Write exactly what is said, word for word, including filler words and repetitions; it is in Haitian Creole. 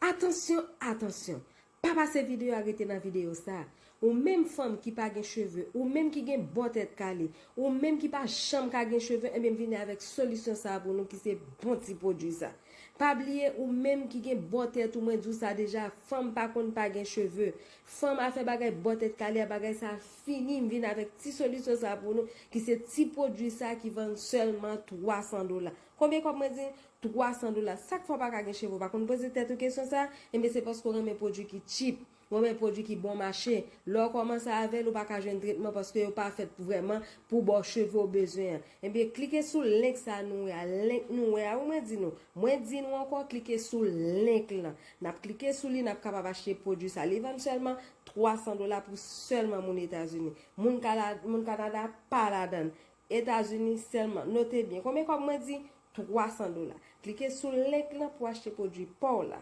Atansyon, atansyon. Pa pase videyo a rete nan videyo sa. Ou menm fanm ki pa gen cheve, ou menm ki gen bò tèt kale, ou menm ki pa janm ka gen cheve, ebyen m vini avèk solisyon sa pou nou ki se bon ti pwodui sa. Pa bliye ou menm ki gen bò tèt ou, mwen di w sa deja, fanm pa konn pa gen cheve. Fanm a fè bagay bò tèt kale a, bagay sa fini, m vin avèk ti solisyon sa pou nou ki se ti pwodui sa ki vann sèlman twa san dola. Konbyen kòb mwen di? Twa san dola. Sa k fè w pa ka gen cheve? Ou pa konn poze tèt ou kesyon sa? Enben se paske w renmen pwodui ki cheap. Ou renmen pwodui ki bon mache. Lè w kòmanse avè l, ou pa ka jwenn tretman paske yo pa fèt vrèman pou ba w cheve w bezwen an. Enben klike sou link sa nou wè a. Link nou wè a, wi mwen di nou. Mwen di nou ankò, klike sou link lan. N ap klike sou li, n ap kapab achte pwodui sa. Li vann sèlman twa san dola pou sèlman moun Etazini. Moun Kala-, moun Kanada pa ladan l. Etazini sèlman. Note byen. Konbyen kòb mwen di? Twa san dola. Klike sou link lan pou achte pwodui pa w la.